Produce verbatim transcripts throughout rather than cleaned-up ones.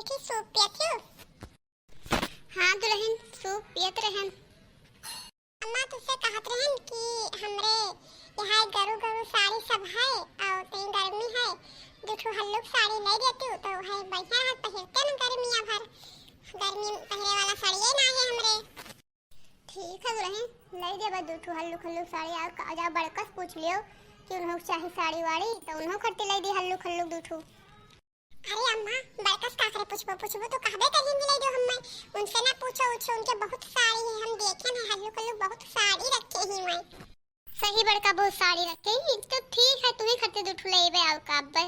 कि सूप पियत हो? हाँ दुलहिन, सूप पियत रहन। अम्मा तुझसे कहत रहन कि हमरे यहाँ गरु गरु साड़ी सब है और तई गर्मी है, दू ठो हल्लुक साड़ी लै देतू तो है बढ़िया है, पहिरते न गर्मिया भर। गर्मी पहिरे वाला साड़िये ना है हमरे। ठीक है दुलहिन, लै देबे दू ठो हल्लुक हल्लुक साड़ी। और का, जा बड़कस पूछ लियो कि उन्हों चाही साड़ी वाड़ी तो उन्हों खट्टी लै दी हल्लुक हल्लुक दू ठो। अरे अम्मा, बड़कस काकरे पूछबो, पूछबो तो कहबे करिहन कि लै दो हम्मे। उनसे ना पूछो उछो, उनके बहुत साड़ी है, हम देखे ना हल्लुक हल्लुक बहुत साड़ी रखे ही मैं। सही बड़का बहुत साड़ी रखे ही, तो ठीक है, तुही खट्टे दू ठो लेबे और का अब्बे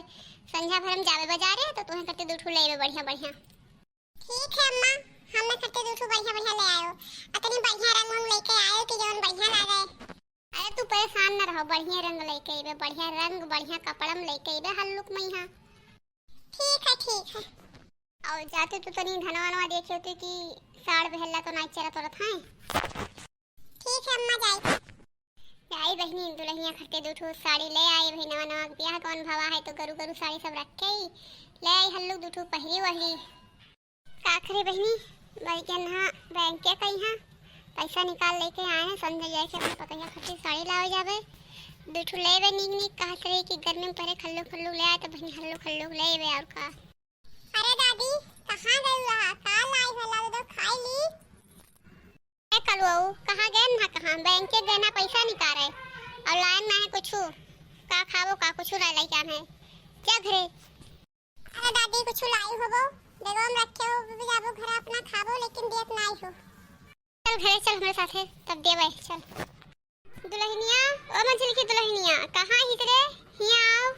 संझा भर हम जाबे बाजारे तो तुही खट्टे दू ठो लेबे बढ़िया बढ़िया। ठीक है अम्मा, हम्मे खट्टे दू ठो बढ़िया बढ़िया लै आयो। अतनी बढ़िया रंग उंग लैके आयो कि जौन बढ़िया लागे। अरे तू परेशान न रहो, बढ़िया रंग लैके अइबे, बढ़िया रंग बढ़िया कपड़ा में लैके अइबे हल्लुक मइहाँ। ठीक है, ठीक है। और जाते तू तनी धनवा वनवा देखे होते कि साड़ बेहला तो नाई चरत उरत हैं। ठीक है अम्मा, जाई। जाई बहिनी, दुलहिनिया खट्टे दू ठो साड़ी लै आई, बहिनवा नवा के बियाह कौन भवा है तो गरु गरु साड़ी सब रखे ही, लै आई हल्लुक दू ठो पहिरी वहरी। का करे बहिनी, बड़ी जन्हा बैंक के कइहाँ पैसा निकाल लैके आए हैं, संझा जाए के अपने पतोहिया खातिर साड़ी लावे जाबे। दू ठो लेबे नीक नीक, कहत रही कि गर्मी में पहरे हल्लुक हल्लुक लै आए, तो बहिनी हल्लुक हल्लुक लेबे और का। अरे दादी, कहाँ गई रहा? का लाई हो, ला दो, खाई ली। ए कलुआऊ, कहाँ गए ना कहाँ? बैंक के गए ना पैसा निकाले और लाए ना है कुछ। का खाबो, का कुछ ना लैके आए हैं। जा घरे। अरे दादी, कुछ लाई होबो, बेगवा में रखे हो, भी जाबो घर अपना खाबो, लेकिन दियत नाई हो। चल घरे चल हमरे साथे, तब देबे, चल। दुलहिनिया, ओ मंझिल की दुलहिनिया, कहाँ हित रे? हियाँ आओ।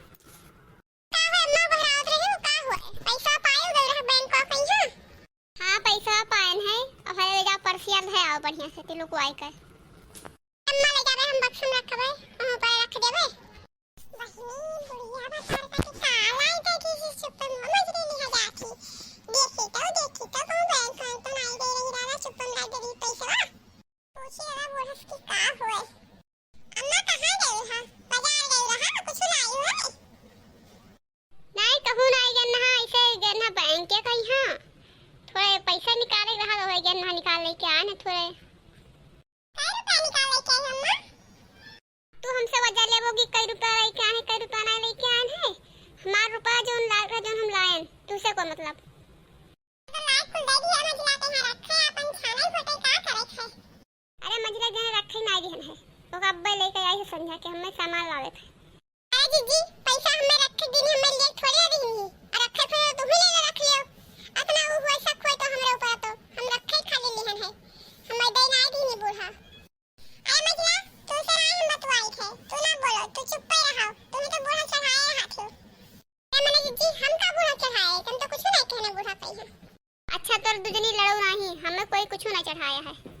का हुए अम्मा, बहरावत रही हो, का हुए? पैसा पाए गए रहा बैंक का कहीं, हाँ? हाँ, पैसा पाएन है, अब हरे ले जाओ परसिया ले आओ बढ़िया से, तिलुक आई कर। अम्मा ले जाबे, हम बक्स में रखबे, वहाँ पर रख देबे। बहिनी, बुढ़िया भतार का के का लाई दे दी जी, चुप्पे मुँह मजरी लिहा जाती। देखी तो, देखी तो, कहूँ बैंक में तो नाई दे रही दादा, चुप्पे में लाई दे रही पैसवा। पूछी दादा बूढ़स की का हुए। अम्मा कहाँ गई हा? बाजार गई रहा, कुछ लाई हुए? नाई, कहूँ नाई गए ना, ऐसे गए ना बैंक के कहीं, हाँ। थोड़े पैसा निकाले रहा, तो गए ना, निकाल लेके आए ना थोड़े। कै रुपया निकाल लेके आई अम्मा? तू हमसे वजह लेबो कि कै रुपया लेके आए, कै रुपया ना लेके आए हैं। हमार रुपया जौन लाग रहा, जौन हम लाएन, तुझसे कोई मतलब। तो लाइट कुल दे दिया, मझिला के यहाँ रखे, अपन छानल फटे का करे है? अरे मझिला जने रखे ना दिहन है, ओका अब्बे लेके आई है संझा के, हमें सामान लावे थे। अरे जीजी, पैसा हमें रखे दिन हमें लिए थोड़े रही, और रखे थे तो तुम्हें ले रख लियो। अपना वो हुआ शक हुआ तो हमरे ऊपर तो, हम रखे खाली लिहन है, हमें दे ना दी नहीं बूढ़ा। अरे मझिला, तू से ना हम बतवाई थे, तू ना बोलो, तू चुप्पे रहो, तुम्हें तो बूढ़ा चढ़ाया हाथ हो। ए मने जीजी, हम का बूढ़ा चढ़ाए, तुम तो कुछ नहीं कहने बूढ़ा कही है। अच्छा, तोर दुजनी लड़ो नाही, हमें कोई कुछ ना चढ़ाया है।